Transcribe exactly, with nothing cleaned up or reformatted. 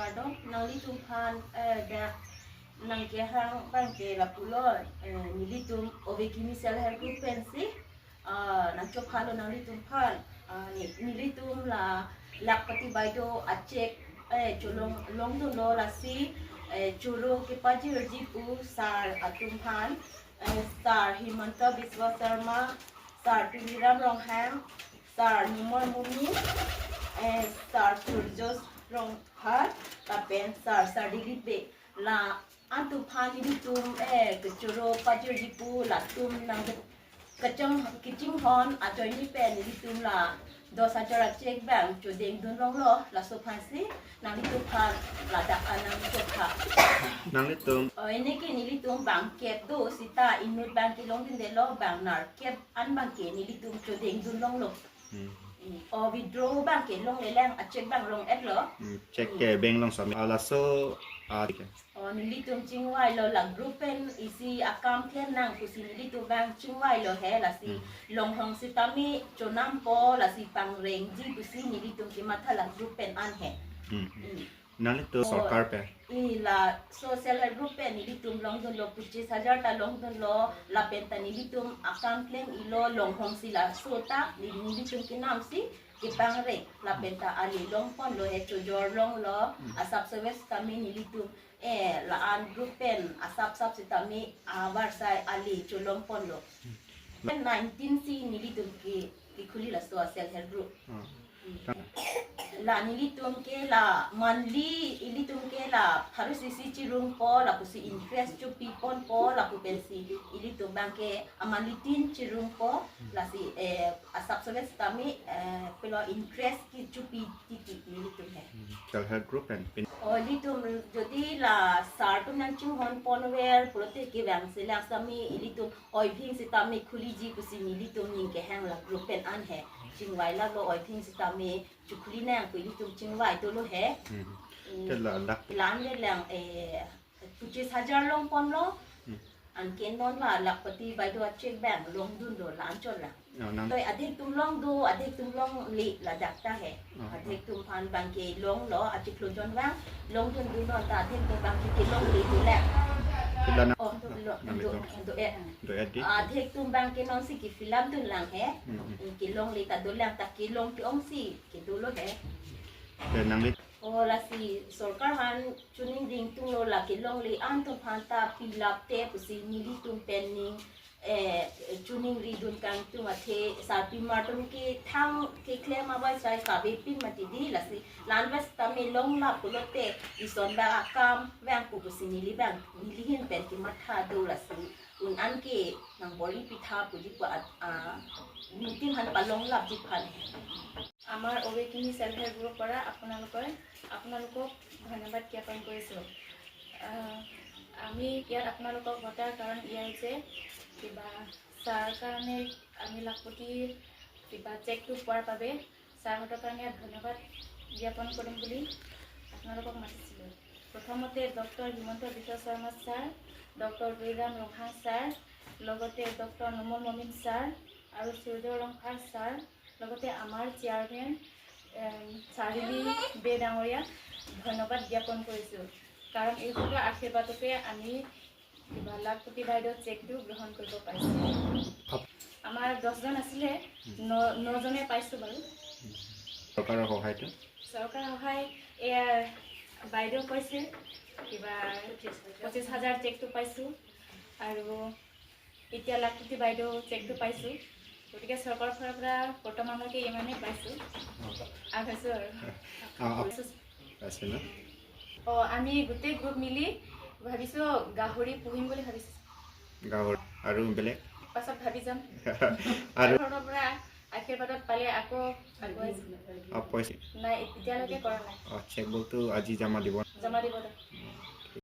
Kardom, nanglitum aphan, eh, dak nangkehang abangke lapulo, eh, nelitum Ove Kimi Self Help Group pensi, ah, nangchophalo nanglitum aphan, ah, ne-, nelitum la Lakhpati Baideo a-check, eh, cholong, longdunlo lasi, eh, choro kepajirji pu sir atum aphan, eh, sir Himanta Biswa Sarma, sir Tuliram Ronghang, sir Numal Momin, eh, sir Surjya Rongphar, lapen sir, sir Dilip Bey. La-an atum aphan nelitum, eh, kechoro pajirji pu latum nang kecheng, kachinghon ajoine pen nelitum la dos hajar a-check abang chodengdun longlo, laso aphansi nanglitum aphan ladak anang chokha. Nanglitum. Oh, ini ke nelitum bangkep do seta inut abangke longdundetlo, bang nerkep an abangke nelitum chodengdun longlo. Hmm. Hmm. Oh, withdraw abangke longle lang, a-check abang long-etlo. Hmm, check ke bank long sami. Ah, laso, ah, okay. Oh, nelitum chingvailo la group pen isi akam klem nang pusi nelitum abang chingvailo he, lasi Hmm. longhong sitame chonampo, lasi pangrengji pusi nelitum kematha la group pen an he. Hmm. Hmm. Nanglitum Oh, sorkar pen. I laso self help group pen nelitum longdunlo, pochis hajar ta longdunlo, lapen ta nelitum akam klem-ilo, longhong si laso ta, ne-, nelitum kenam si kepangreng, lapen ta ali longponlo he, chojor longlo, Hmm. asap service tame nelitum, eh, la-an group pen asap sap sitame, ah, avarsai ali cholongponlo. Hmm. Nineteen si nelitum ke, kekhuli laso self help group. Hmm. La nelitum ke la monthly, ilitum ke la pharo isi isi chirungpo, lapusi interest chopiponpo, lapu pensi ilitum abangke a-monthly tin chirungpo, lasi, eh, asap service tame, eh, pelo interest kechopi titi nelitum he. Hmm. Self help group pen pin. Oh, ilitum jodi la sir atum nangchinghonponver pulote kevangsi lang sitame ilitum oibhing sitame khuliji pusi nelitum ning kehang la group pen an he. Chingvai lalo, oibhing sitame chokhuli nang pu ilitum chingvai dolo he. Hmm. Hmm. Te la lak. La-an le lang, eh, pochis hajar longponlo. Hmm. Anke non la Lakhpati Baideo a-check abang longdunlo, la-an chot la. Oh, nang. Toi adhek atum long do, adhek atum longle ladak ta he. Oh, oh. Adhek atum aphan abangke longlo, achiklo jon abang longdundunnon ta adhek atum abangke kelongle dolang. Sila na-, Oh, do, lo, nang do, do, do, eh. Do-et di. Adhek atum abangke nonsi ke-fill up dunlang he. Hmm, hmm. Kelongle ta dolang, ta kelong ke-ongsi kedolo he. Te nangli. Oh, lasi sorkar aphan choningri ingtunglo, la kelongle an atum aphan ta fill up te pusi nelitum pen ning, eh, choningri dun kangtung athe sarpimar atum ke thang keklem avarsai kavepin mati di, lasi la-an sitame longlap pulote ison abang akam vangpo pusi neli abang, neli ahin pen kematha do, lasi un an ke nangbor-ipitha puji pu at-, ah, nelitum aphan palonglapji aphan. আমাৰ অবে কিমি self help গ্ৰুপৰ পৰা আপোনালোকৰ, আপোনালোকক ধন্যবাদ জ্ঞাপন কৰিছোঁ। আহ, আমি ইয়াত আপোনালোকক মতাৰ কাৰণ এয়াই যে কিবা ছাৰ কাৰণে আমি লাখপতি কিবা চেকটো পোৱাৰ বাবে ছাৰহঁতৰ কাৰণে ধন্যবাদ জ্ঞাপন কৰিম বুলি আপোনালোকক মাতিছিলোঁ। প্ৰথমতে ডক্টৰ হিমন্ত বিশ্ব শৰ্মা ছাৰ, ডক্টৰ তুলিৰাম ৰংহাং ছাৰ, লগতে ডক্টৰ নুমল মমিন ছাৰ আৰু সূৰ্য ৰংফাৰ ছাৰ, লগতে আমাৰ চেয়াৰমেন, এম, চাৰিলি বে ডাঙৰীয়াক ধন্যবাদ জ্ঞাপন কৰিছোঁ। কাৰণ এইসকলৰ আশীৰ্বাদতে আমি কিবা লাখপতি বাইদেউ চেকটো গ্ৰহণ কৰিব পাৰিছোঁ। আপ- আমাৰ দহজন আছিলে, ন-, নজনে পাইছোঁ বাৰু। চৰকাৰৰ সহায়টো? চৰকাৰৰ সহায় এয়া বাইদেউ কৈছে, কিবা পঁচিছ হাজাৰ চেকটো পাইছোঁ আৰু এতিয়া লাখপতি বাইদেউ চেকটো পাইছোঁ। গতিকে চৰকাৰৰ ফালৰ পৰা বৰ্তমানলৈকে ইমানেই পাইছোঁ। আগ হৈছোঁ আৰু। অ, আপ-, আছে ন? অ, আমি গোটেই গ্ৰুপ মিলি ভাবিছোঁ গাহৰি পুহিম বুলি ভাবিছোঁ। গাহৰি আৰু বেলেগ? পাছত ভাবি যাম। আৰু ঘৰৰ পৰা আশীৰ্বাদত পালে আকৌ আগুৱাই যাম। অ, পইচা? নাই, এতিয়ালৈকে কৰা নাই। অ, চেকবুকটো আজি জমা দিব? জমা দিব তাত।